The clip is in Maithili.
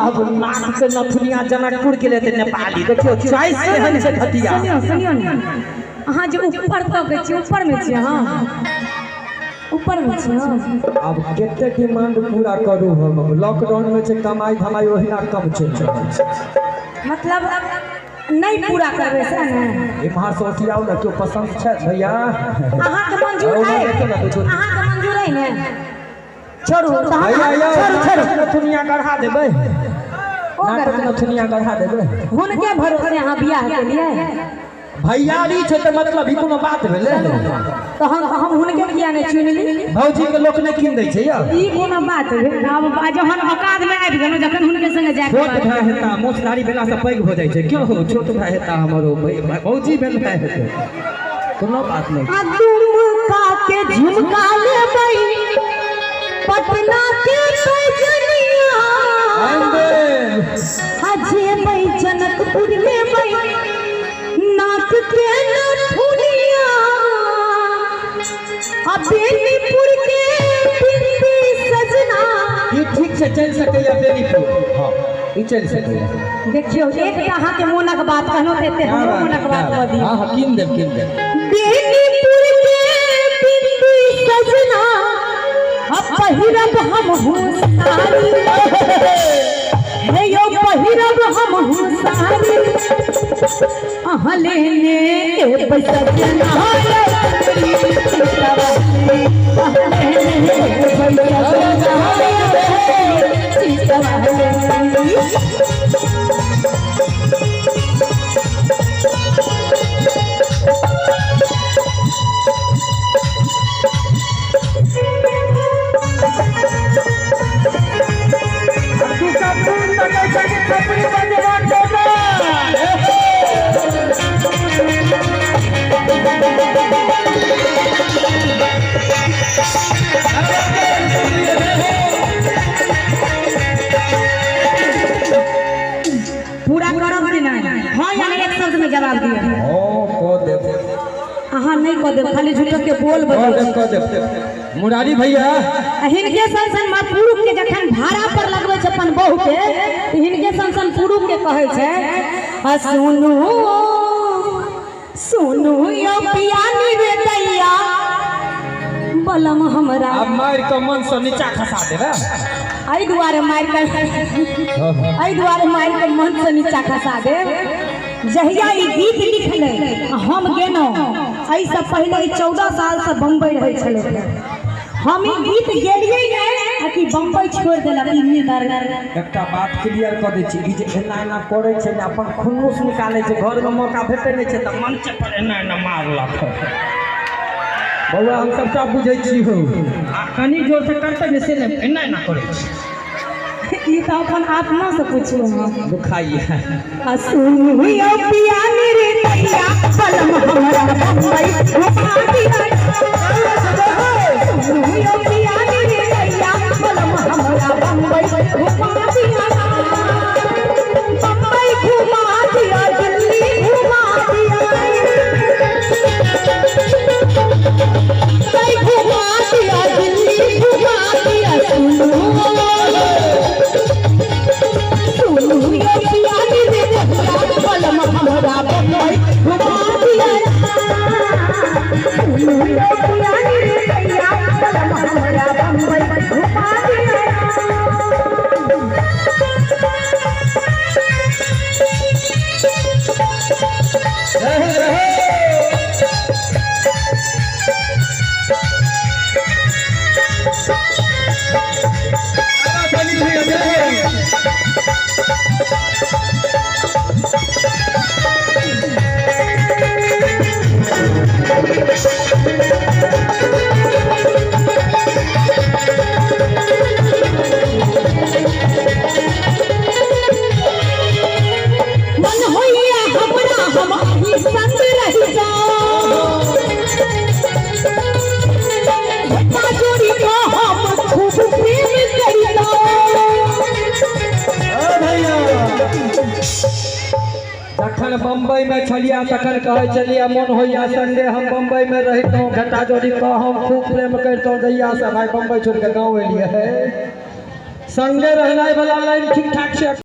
आब नाक के नथुनिया जनकपुर के लेते नेपाली। देखियो चॉइस केहन छै घटिया। सुनियो सुनियो ने, अहाँ जे ऊपर तकै छी, ऊपर में छी अहाँ, ऊपर में छी अहाँ। आब कते डिमांड पूरा करू हम? लॉकडाउन में छै, कमाई धमाई ओहिना कम चलि रहल छै। मतलब नहीं पूरा करबै से ने? इम्हर से ओसियाउ ने, केओ पसंद छै भैया? अहाँके मंजूर औ, है? देखियौ ने, देखियौ। अहाँके मंजूर है ने? छोड़ू तऽ हम। भैया यौ। छोड़ू छोड़ू। नथुनिया गढ़ा देबै। ओ नाटक गढ़ा। नथुनिया गढ़ा देबै। हुनके भरोसे अहाँ बियाह केलियै? भैयारी छै तऽ मतलब ई कोनो बात भेलै? तऽ हम हुनके किया नहि चुनली? भौजी के लोक नहि कीन दै छै यौ। ई कोनो बात भेल? आब जहन औकात में आबि गेलहुँ, जखन हुनके संगे जाय छोट भाय हेता, मोछ दाढ़ी भेला से पैघ हो जाइ छै क्यों? हो छोट भाय हेता हमर, ओ भौजी भेल भाय हेतै, कोनो बात नहि। आ दुमका के झुमका लेबै, पटना के पैजनिया, आ जेबै जनकपुर, लेबै नाक के नथुनिया, आ बेनीपुर के बिंदी सजना। ई ठीक छै, चलि सकैया बेनीपुर। हँ, ई चलि सकैया। देखियौ, एकटा अहाँके मोनक बात कहलहुँ तऽ एते हमरो मोनक बात कऽ दियौ। हँ हँ, कीन देब, कीन देब। बेनीपुर के बिंदी सजना, अब पहिरब हम साड़ी, हे यौ पहिरब हम साड़ी, अहाँ लेने एबै सजना, अहाँ लेने एबै सजना। तू सब सुन सकै छै कि थपड़ी बजेबाक छै। पूरा करब कि नहि? हाँ या नहीं, एक शब्द में जवाब दिअ। हँ, कऽ देब। अहाँ नहि कऽ देब, खाली झूठो के बोल कऽ बजै देब। छी। कऽ देब मुरारी भैया। आ हिनके सन सन माँ पुरुष के जखन भाड़ा पर लगबै छै अपन बहू के, तऽ हिनके सन सन पुरुष के कहै छै, आ सुनू सुनू यौ पिया निवेदैया, बलम हमरा। आब मारि कऽ मन से नीचा खसा देबै। एहि दुआरे मारि कऽ, एहि दुआरे मारि कऽ मन से नीचा खसा देब। जहिया ई गीत लिखलै आ हम गेलहुँ, एहिसँ पहिले ई 14 सालसँ बम्बई रहै छलै। हम ई गीत गेलियै नहि आ कि बम्बई छोड़ि देलक ई निदर। एकटा बात क्लियर कऽ दै छी, ई जे एना एना करै छै ने, अपन खुन्नुस निकालै छै। घरमे मौका भेटै नहि छै तऽ मंच पर एना एना मारलक। बौआ, हम सबटा बुझै छी हो। आ कनि जोरसँ करतै ने, से नहि, एना एना करै छै। ई तऽ अपन आत्मा से पूछू अहाँ। दुखाइए। आ सुनू यौ पिया निर्दया, बलम हमरा बम्बई घुमा दिया। सुनू यौ पिया निर्दया, बलम हमरा बम्बई घुमा दिया, बम्बई घुमा दिया, दिल्ली घुमा दिया, बम्बई घुमा दिया, दिल्ली घुमा दिया। सुनू सुनू यौ पिया निर्दया, बलम हमरा बम्बई घुमा दिया। सुनू यौ पिया निर्दया, बलम हमरा बम्बई घुमा दिया। रहो रहो। आरा भैया, जय हो। मन होइया हमरा हम अहीं संग रहि जाओ, जोड़ी को हम खूब प्रेम करितो। ओ भैया, जखन बम्बई में छलिया तखन कहै छलियै, मोन होइया संगे हम बम्बई में रहितहुँ, घटा जोड़ी कऽ हम खूब प्रेम करितहुँ। जहिया से भाई बम्बई छोड़ि कऽ गाँव एलियै है, संगे रहनाइ वाला लाइन ठीक ठाक छै।